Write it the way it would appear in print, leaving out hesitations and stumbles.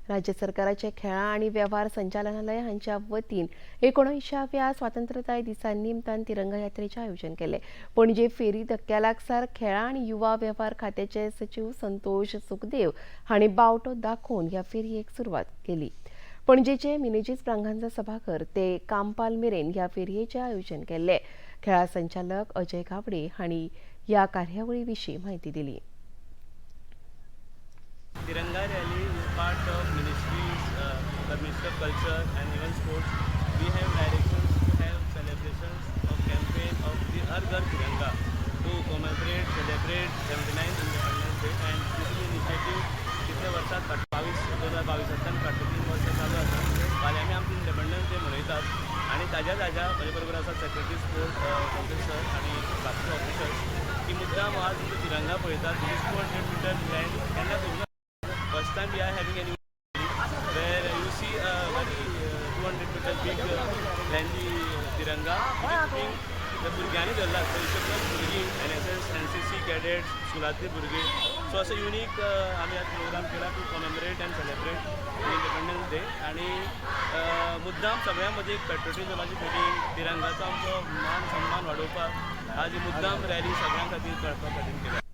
राज्य सरकाराचे खेळां आनी वेव्हार संचालनालय हांच्या वतीन 79व्या स्वातंत्र्यताय दिसा निमतान तिरंगा यात्रेचें आयोजन केलें. पणजे फेरी धक्क्या लागसार खेळां आनी युवा वेव्हार खात्याचे सचीव संतोष सुखदेव हांणी बावटो दाखोवन ह्या फेरयेक सुरवात केली. पणजेचे मिनेजीस ब्रागांझा सभाघर ते कांपाल मेरेन ह्या फेरयेचें आयोजन केल्लें. खेळां संचालक अजय गावडे हांणी ह्या कार्यावळी विशीं म्हायती दिली. Tiranga Rally is part of ministries, the Ministry of Culture and even Sports. We have directions to have celebrations of campaign of the Har Ghar Tiranga to commemorate, celebrate 79th Independence Day, and this is initiative कितले वर्सात 22, 2022तान फाटले 3 वर्सां चालू आसा. फाल्यां आमी आमची independence day मनयतात आनी ताज्या ताज्या म्हजे बरोबर आसा सेक्रेटरी स्पोर्ट संतोष सर आनी बाकीचे ऑफिसर्स की मुद्दाम आज तुमचो तिरंगा पळयतात. This is 200 meter length केन्ना करूं. First time we are having an where you see a very 200 meter big lengthy tiranga, which is being the भुरग्यांनी धरला. थंयसर भुरगीं एनएसएस, एनसीसी कॅडेट्स, स्कुलांतली भुरगीं. सो असो युनीक आमी आज प्रोग्राम केला to commemorate and celebrate Independence Day आनी मुद्दाम सगळ्यां मदीं एक पेट्रोटिजमाची फिलींग, तिरंगाचो आमचो मान सन्मान वाडोवपाक आज ही मुद्दाम रॅली सगळ्यां खातीर कळपा खातीर केल्या.